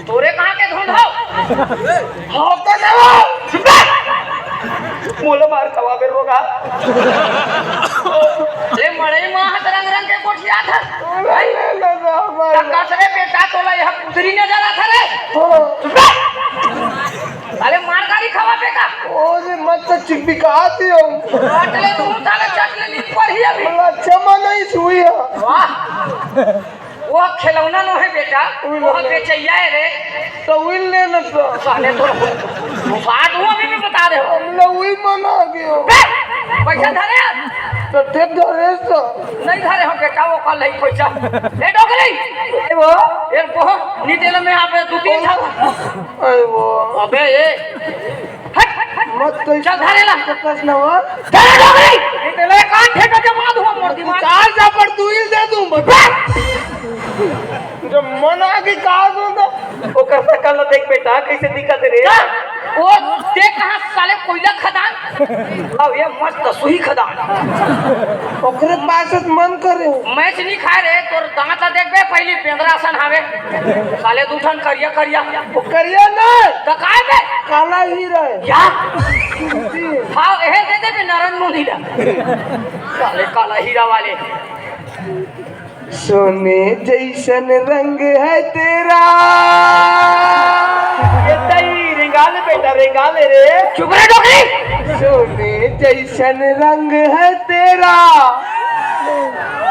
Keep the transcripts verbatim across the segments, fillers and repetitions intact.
तोरे कहाँ के धुंध हो? हो तो देवो। चुप रह। मोला मार खवाबे रोगहा। ले मड़ई माँ हाथ रंग रंग के गोठियात हस। ले, ले, ले, ले, ले। त कस रे बेटा, तोला यह कुदरी नजर आत हे रे। हो। चुप रह। अरे मार गारी खवाबे का? ओरे मत तो चिकबिकात ही हूँ। काट ले तू, साले चटनी नहीं पड़ी अभी। बोला, अच्छा मन नहीं सुई है। वाह। वो खिलौना नो हे बेटा, उही वो लो। बेचैया हे रे। तो उही ले न तो। साले तो घुसा दूँ अभी भी बता रहे हो। हमला उही मना गयो। बे, पैसा धरे? तो ते धरे तो। नहीं धरे हो बेटा, वो कल ही पैसा। ए डोकरी। ए वो। ए वो, नी देला मैं यहाँ पे दो तीन था। अरे वो। अबे ये। हट, हट, हट। मत तो चल, धरे ला। तो प्रश्न हुआ। धरे डोकरी। ये तेरे कान ठेका जमा दूंगा, मोर दिमाग। चार झापड़ तू ही दे दूं, बस। जब मन आगे कहा दूं तो। ओकर शकल ला देख बेटा, कैसे दिखत हे रे? हाँ, वो देख कहाँ साले कोयला खदान। अब ये मस्त सुई खदान। ओकरे पास मन करे। मैच नहीं खाए रे, तोर दांत ला देख बे, पहली बेंदरा सन हावे। साले दू ठन करिया करिया। वो करिया ना। तो काय बे? काला हीरा हे। क्या? जी। हाँ, यह दे दे बे नरेंद्र मोदी ला। साले काला हीरा वाले। सोने जैसन रंग है तेरा। ये तई रेंगा ले बेटा, रेंगा ले रे। चुप रहे डोकरी। सोने जैसन रंग है तेरा,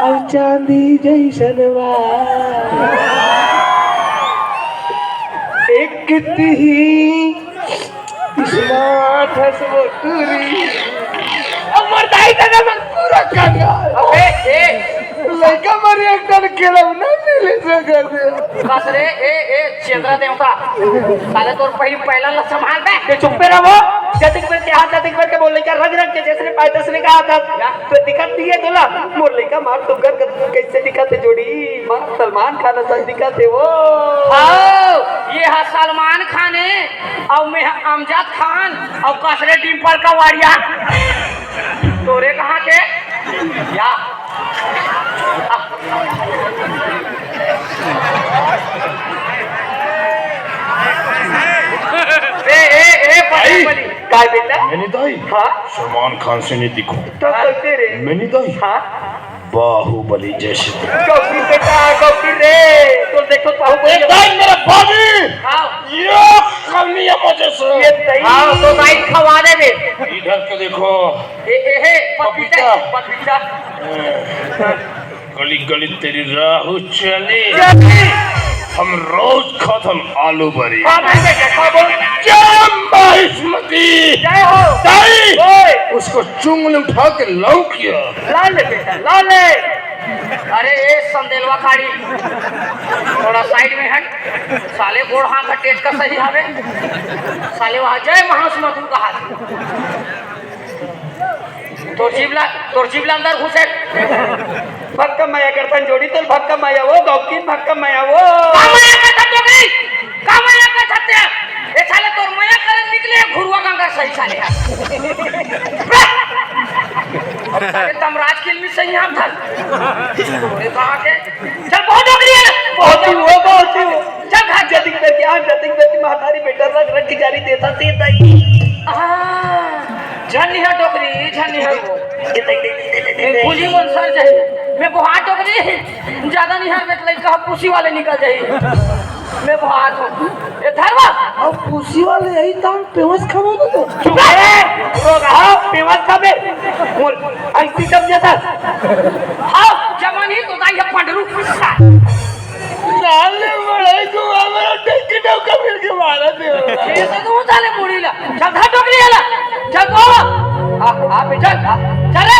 और चांदी जैसन बाल। एक ही स्मार्ट है वो टूरी। अब मर जाई दादा, मन पूरा कंगाल। अबे, ए। लइका मरे एक टन खिलौना मिले सकत हे। बस रे, ए, ए, चंद्रा देवता। साले तोर पहली पहला ला संभाल बे। ये चुप्पे रहो। जतिक बेर के हाथ, जतिक बेर के मोर लइका रंग रंग के जैसे पाए तसने का हाथ। या। तो दिक्कत नहीं है तोला। मोर लइका मार तो कर कैसे दिखत हे जोड़ी। मार सलमान खान असन दिखत हे वो। आओ, ये हा सलमान खान हे। अउ मैं ह अमजद खान, अउ कस रे डिंपल कवाड़िया। तोरे कहाँ के? या। ए, ए, ए, पता भाई। बनी। काय बेटा? मैंने दाई। हाँ? सलमान खान से नहीं दिखो। तो कैसे रे? मैंने दाई। हाँ? बाहुबली जैसे। गौतम बेटा, गौतम रे, तो देखो बाहुबली। ए, दाई मेरा बाबी। हाँ। ये कमी है मुझे से। ये दही। हाँ, तो दाई खवा दे बे। इधर के देखो। ए, ए, हे, पपीता, पपीता। पपीता। ए, गली गली तेरी राहु चली। चली। हम रोज खाथन आलू बरी। हाँ, भाई, भाई, देखो, बोल। जय बासमती। जय हो। दाई, ओए। उसको चुंगल उठा के लाओ क्या? ला ले बेटा, ला ले। अरे ए संदेलवा खाड़ी, थोड़ा साइड में हट। साले गोड़ हाथ का टेट का सही हवे। साले वहाँ जय महासमधु का हाथ। तोर जीभ ला, तोर जीभ ला अंदर घुसे। भक्का मया करतन जोड़ी तोर भक्का मया वो, गौकीन भक्का मया वो। का मया करतन डोकरी? का मया करतन ते? ए साले तोर मया करन निकले घुरुआ गंगा सही साले। साले तमराज के लिए सही हम था। तोरे कहाँ के? चल बहुत डोकरी है। बहुत ही वो, बहुत ही वो। चल घर जतिक बेटी, आ जतिक बेटी महतारी बेटा रख रख के जारी देता ते दाई। हाँ। झन निहर डोकरी, झन निहर वो। ए, भूजी मन सर जाही। मैं बोहा डोकरी, ज्यादा निहर में लइका ह पूसी वाले निकल जाही। मैं बोहा तो। ए, धरवा। अब पूसी वाले यही ताम पेवस खावे तो तो। चुप रे, रोगहा, पेवस खावे। बोल, ऐसी सब जैसा। हाँ, जवानी तो दाई है पंडरू। लाल ने बड़े को हमारा टंकी डौका मिल के मारा दे। ये तो तू साले मुड़ी ला। चल, धर डोकरी वाला। चल, बोल। आ, आ, बे, चल, आ, चल रे।